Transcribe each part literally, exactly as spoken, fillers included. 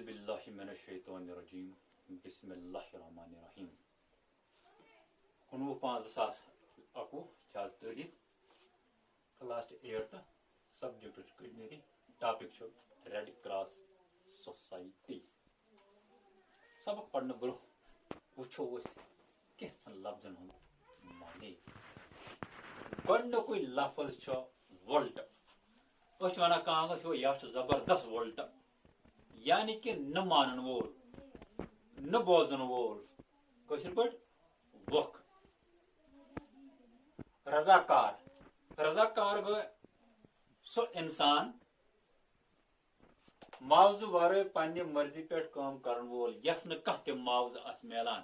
باللہ من الشیطان الرجیم۔ بسم اللہ الرحمن الرحیم۔ کُنوُہ پانٛژھ زٕ ساس اَکوُہ چھِ آز تٲریٖخ۔ کلاس چھِ ایٹتھ، سبجیکٹ چھُ کشمیری، ٹاپک چھُ ریڈ کراس سوسائٹی۔ سبق پرنہٕ برونٛہہ وٕچھو أسۍ کینٛژن لفظن ہُنٛد معنی۔ گۄڈٕنیُکُے لفظ چھُ وۄلٹ۔ أسۍ چھِ وَنان کانٛہہ گژھِ ہو، یہِ چھُ زبردست وۄلٹ، یعنی کہِ نہٕ مانن وول، نہٕ بوزن وول، کٲشِر پٲٹھۍ وۄکھ۔ رضاکار، رضاکار گوٚو سُہ اِنسان معاوضہٕ ورٲے پننہِ مرضی پٮ۪ٹھ کٲم کرن وول، یس نہٕ کانٛہہ تہِ معاوضہٕ آسہِ میلان،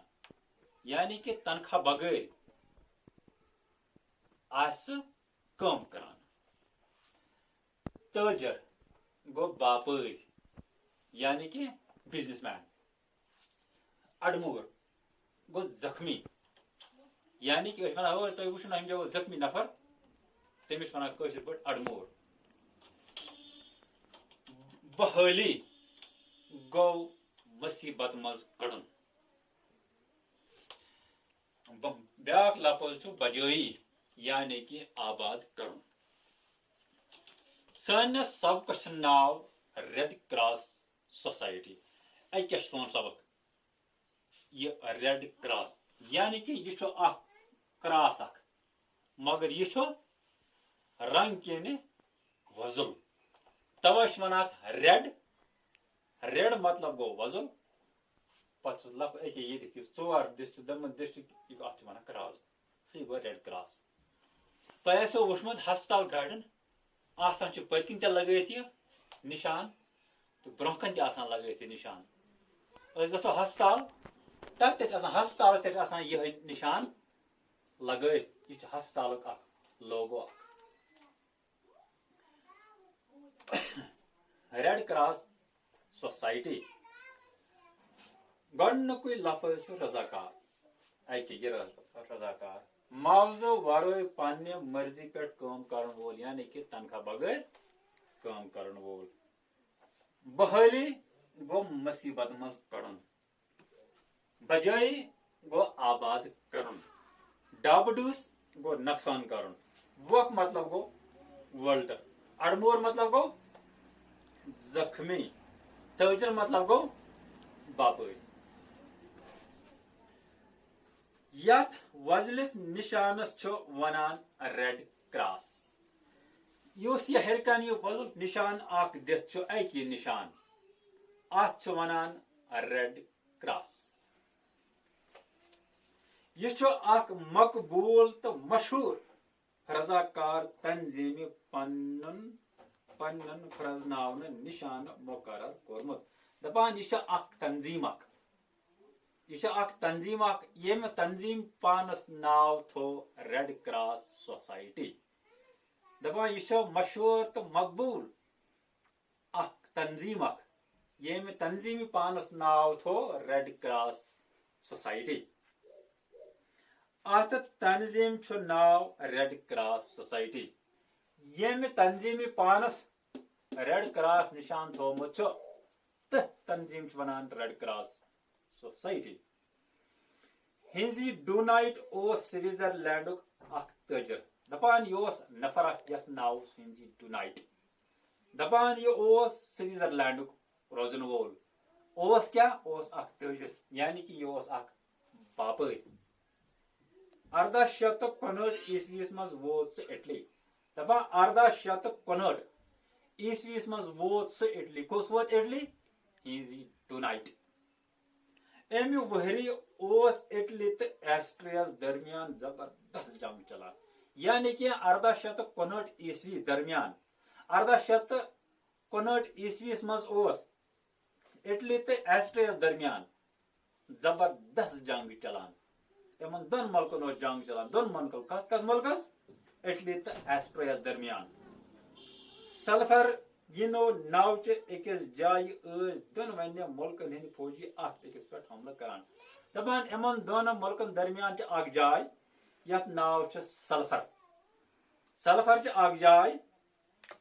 یعنی کہِ تنخواہ بغٲر آسہِ سُہ کٲم کران۔ تٲجر گوٚو باپٲرۍ، یعنی کہِ بزنس مین۔ اڈمور گوٚو زخمی، یعنی کہِ أسۍ وَنان، "ہو، تُہۍ وٕچھِو نہ، أمۍ کیٛاہ گوٚو زخمی نفر"، تٔمِس وَنان کٲشِر پٲٹھۍ اڈمور۔ بحٲلی گوٚو مُصیٖبت منٛز کڑُن۔ ب-، بیٛاکھ لفظ چھُ بجٲیی، یعنی کہِ آباد کرُن۔ سٲنِس سبقس چھُ ناو ریڈ کراس سوسائٹی۔ اَتہِ کیٛاہ چھُ سون سبق؟ یہِ ریڈ کراس، یعنی کہِ یہِ چھُ اکھ کراس اکھ، مگر یہِ چھُ رنگ کِنہِ وۄزُل، توے چھِ وَنان اَتھ ریڈ۔ ریڈ مطلب گوٚو وۄزُل۔ پتہٕ چھُس لفظ أکے ییٚتہِ تہِ ژور ڈسٹرکٹ، دَپان ڈسٹرکٹ، یہِ اَتھ چھِ وَنان کراس، سُے گوٚو ریڈ کراس۔ تۄہہِ آسیو وٕچھمُت ہسپتال گاڑٮ۪ن آسان چھُ پٔتۍ کِنۍ تہِ لگٲیِتھ یہِ نِشان تہٕ برٛونٛہہ کَنہِ تہِ آسان لگٲیِتھ یہِ نِشان۔ أسۍ گژھو ہسپتال، تَتہِ تہِ چھِ آسان، ہسپتالَس تہِ چھِ آسان یِہوٚے نِشان لگٲیِتھ۔ یہِ چھُ ہسپتالُک اکھ لوگو اکھ۔ Red cross society. گۄڈٕنیُکُے لفظ چھُ رضاکار۔ اَکہِ یہِ رض-، رضاکار۔ معاوضہٕ ورٲے پننہِ مرضی پٮ۪ٹھ کٲم کرن وول، یعنی کہِ تنخواہ بغٲر کٲم کرن وول۔ بحٲلی گوٚو مُصیٖبت منٛز کڑُن۔ بجٲیی گوٚو آباد کرُن۔ ڈابہٕ ڈوٗس گوٚو نۄقصان کرُن۔ وۄکھ مطلب گوٚو وۄلٹہٕ۔ اڑمور مطلب گوٚو زخمی۔ تٲجر مطلب گوٚو باپٲرۍ۔ یتھ وۄزلِس نشانس چھُ ونان ریڈ کراس۔ یُس یہِ ہیٚرِ کنہِ یہِ وۄزُل نشان اکھ دِتھ چھُ، اکہِ یہِ نشان، اتھ چھُ ونان ریڈ کراس۔ یہِ چھُ اکھ مقبوٗل تہٕ مشہوٗر رضاکار تنظیٖمہِ پنُن، پنُن پرٛزناونہٕ نِشانہٕ مُقرر کوٚرمُت۔ دَپان، یہِ چھِ اکھ تنظیٖم اکھ۔ یہِ چھِ اکھ تنظیٖم اکھ، ییٚمہِ تنظیٖم پانَس ناو تھوٚو ریڈ کراس سوسایٹی۔ دَپان، یہِ چھِ مشہوٗر تہٕ مقبوٗل اکھ تنظیٖم اکھ، ییٚمہِ تنظیٖمہِ پانَس ناو تھوٚو ریڈ کراس سوسایٹی۔ اَتھ تنظیٖم چھُ ناو ریڈ کراس سوسایٹی۔ ییٚمہِ تنظیٖمہِ پانَس ریڈ کراس نِشان تھوٚومُت چھُ، تہٕ تنظیٖم چھِ وَنان ریڈ کراس سوسایٹی۔ ہنزی ڈونائٹ اوس سوئٹزرلینڈُک اکھ تٲجر۔ دَپان، یہِ اوس نفر اکھ، یَس ناو اوس ہنزی ڈونائٹ۔ دَپان، یہِ اوس سوئٹزرلینڈُک روزن وول۔ اوس کیٛاہ؟ اوس اکھ تٲجر، یعنی کہِ یہِ اوس اکھ باپٲرۍ۔ ارداہ شیٚتھ تہٕ کُنہٲٹھ عیسویس منٛز ووت سُہ اٹلی۔ دَپان، ارداہ شیٚتھ تہٕ کُنہٲٹھ عیسویس منٛز ووت سُہ اٹلی۔ کُس ووت اٹلی؟ ہنزی ڈونائٹ۔ امہِ وہری اوس اٹلی تہٕ آسٹریاہس درمیان زبردست جنگ چلان، یعنی کہِ ارداہ شیٚتھ تہٕ کُنہٲٹھ عیسوی درمیان، ارداہ شیٚتھ تہٕ کُنہٲٹھ عیسویس منٛز اوس اٹلی تہٕ آسٹریاہس درمیان زبردست جنگ چلان۔ یِمن دۄن مُلکن اوس جنگ چلان، دۄن مُلکن، کتھ کتھ مُلکس؟ اٹلی تہٕ آسٹریاہس درمیان۔ سلفر یِنو ناوچہِ أکِس جایہِ ٲسۍ دۄنوٕنی مُلکن ہٕنٛدۍ فوجی اکھ أکِس پٮ۪ٹھ حملہٕ کران۔ دپان، یِمن دۄن مُلکن درمیان چھِ اکھ جاے، یتھ ناو چھُ سلفر۔ سلفر چھِ اکھ جاے،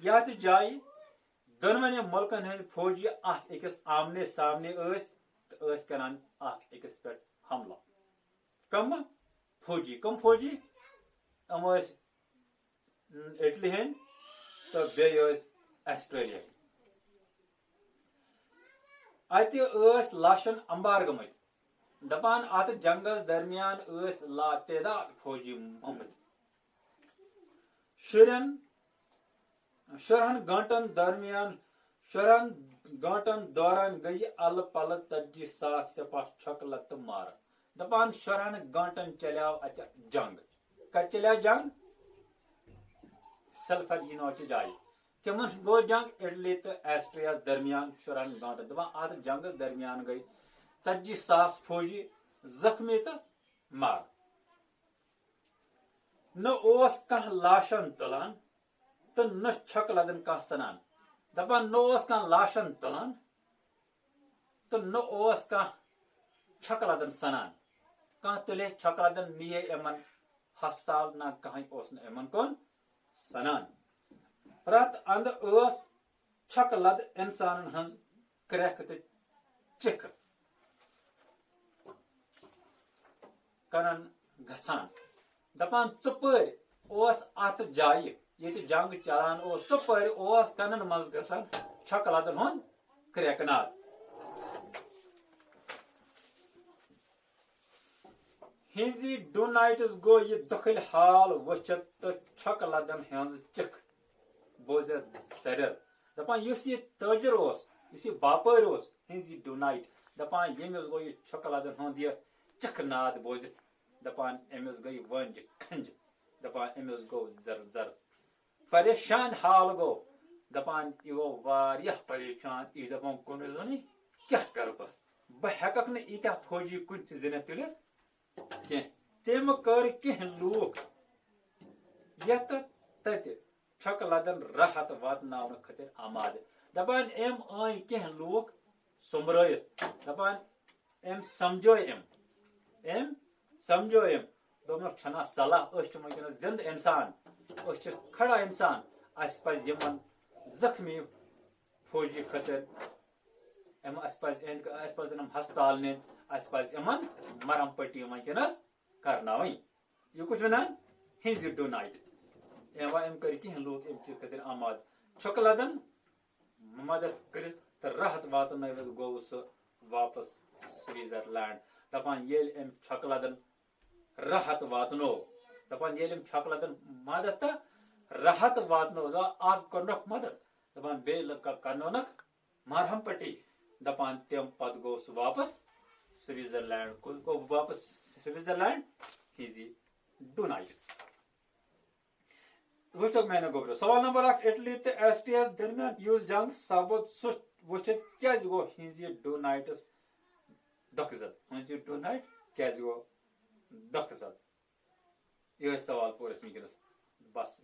یتھ جایہِ دۄنوٕنی مُلکن ہٕنٛدۍ فوجی اکھ أکِس آمنے سامنے ٲسۍ تہٕ ٲسۍ کران اکھ أکِس پٮ۪ٹھ حملہٕ۔ کم فوجی؟ کم فوجی؟ یِم ٲسۍ اٹلی ہٕنٛدۍ تہٕ بیٚیہِ ٲسۍ آسٹریلیا ہٕنٛدۍ۔ اتہِ ٲسۍ لاشن انبار گٔمٕتۍ۔ دپان، اتھ جنگس درمیان ٲسۍ لاتعداد فوجی مُمٕتۍ۔ شُرٮ۪ن شُرہن گٲنٹن درمیان شُرہن گٲنٹن دوران گٔیہِ الہٕ پلہٕ ژتجی ساس سپاہ چھۄکہٕ لتہٕ مارٕ۔ دپان، شُرہن گٲنٹن چلیو اتہِ جنگ۔ کتہِ چلیو جنگ؟ سلفر یِنوچہِ جایہِ۔ کمن گوٚو جنگ؟ اٹلی تہٕ آسٹریاہس درمیان شُرہن گٲنٹن۔ دپان، اتھ جنگس درمیان گٔے ژتجی ساس فوجی زخمی تہٕ مارٕ۔ نہ اوس کانٛہہ لاشن تُلان تہٕ نہ چھۄکہٕ لدن کانٛہہ سنان۔ دپان، نہ اوس کانٛہہ لاشن تُلان تہٕ نہ اوس کانٛہہ چھۄکہٕ لدن سنان۔ کانٛہہ تُلہِ ہے چھۄکہٕ لدن، نِیہِ ہے یِمن ہسپتال، نہ کٕہٕنۍ اوس نہٕ یِمن کُن سنان۔ پرٛٮ۪تھ اندٕ ٲس چھۄکہٕ لد انسانن ہٕنٛز کرٛٮ۪کھ تہٕ چِکھ کنن گژھان۔ دپان، ژۄپٲرۍ اوس اتھ جایہِ، ییٚتہِ جنگ چلان اوس، ژۄپٲرۍ اوس کنن منٛز گژھان چھۄکہٕ لدن ہُنٛد کرٛٮ۪کہٕ ناد۔ ہنزی ڈونائٹس گوٚو یہِ دۄکھٕلۍ حال وٕچھِتھ تہٕ چھۄکہٕ لدن ہٕنٛز چِکھ بوٗزِتھ زرٮ۪ر۔ دپان، یُس یہِ تٲجر اوس، یُس یہِ باپٲرۍ اوس، ہنزی ڈونائٹ، دپان، ییٚمِس گوٚو یہِ چھۄکہٕ لدن ہُنٛد یہِ چِکھ ناد بوٗزِتھ، دپان، أمِس گٔے وٲنجہِ کھنجہِ، دپان، أمِس گوٚو زر زر۔ پریشان حال گوٚو، دپان، یہِ گوٚو واریاہ پریشان، یہِ چھُ دپان، کُنُے زوٚنٕے کیٛاہ کرٕ بہٕ؟ بہٕ ہٮ۪ککھ نہٕ ییٖتیٛاہ فوجی کُنہِ تہِ زٔنِتھ تُلِتھ کینٛہہ۔ تٔمۍ کٔر کینٛہہ لوٗکھ یتھ تتہِ چھۄکہٕ لدن راحت واتناونہٕ خٲطرٕ آمادٕ۔ دپان، أمۍ أنۍ کینٛہہ لوٗکھ سوٚمبرٲیِتھ۔ دپان، أمۍ سمجھٲے أمۍ۔ أمۍ سمجھٲے أمۍ۔ دوٚپنَکھ، چھَنا صلاح، أسۍ چھِ وٕنکیٚنَس زِندٕ اِنسان، أسۍ چھِ کھڑا اِنسان، اَسہِ پَزِ یِمَن زخمی فوجی خٲطرٕ، یِم اَسہِ پَزِ أنٛدۍ، اَسہِ پَزِ یِم ہسپتال نِنۍ، اَسہِ پَزِ یِمَن مرہم پٹی وٕنکیٚنَس کرناوٕنۍ۔ یہِ کُس وَنان؟ ہِنزِ ڈونائٹ۔ اے وا، أمۍ کٔرۍ کینٛہہ لوٗکھ اَمہِ چیٖز خٲطرٕ آماد۔ چھۄکہٕ لدن مدد کٔرِتھ تہٕ راحت واتنٲوِتھ گوٚو سُہ واپس سوئٹزرلینڈ۔ دپان، ییٚلہِ أمۍ چھۄکہٕ لدن راحت واتنوو، دپان، ییٚلہِ أمۍ چھۄکہٕ لدن مدد تہٕ راحت واتنوو، دپان، اکھ کوٚرنکھ مدد، دپان، بیٚیہِ لٔکھ کرنٲونکھ مرہم پٹی۔ دپان، تَمہِ پتہٕ گوٚو سُہ واپس سوئٹزرلینڈ۔ کوٚت گوٚو واپس سوئٹزرلینڈ؟ ہِنزِ ڈونائٹ۔ وٕچھو میانیو گوٚبریو۔ سوال نمبر اکھ، اٹلی تہٕ آسٹریاہس درمیان یُس جنگ سپُد، سُہ وٕچھِتھ کیازِ گوٚو ہِنزِ ڈونائٹس دۄکھٕ زد؟ ہِنزِ ڈونائٹ کیازِ گوٚو دۄکھٕ زد؟ یِہوٚے سوال پوٚر اَسہِ وٕنکیٚنَس۔ بس،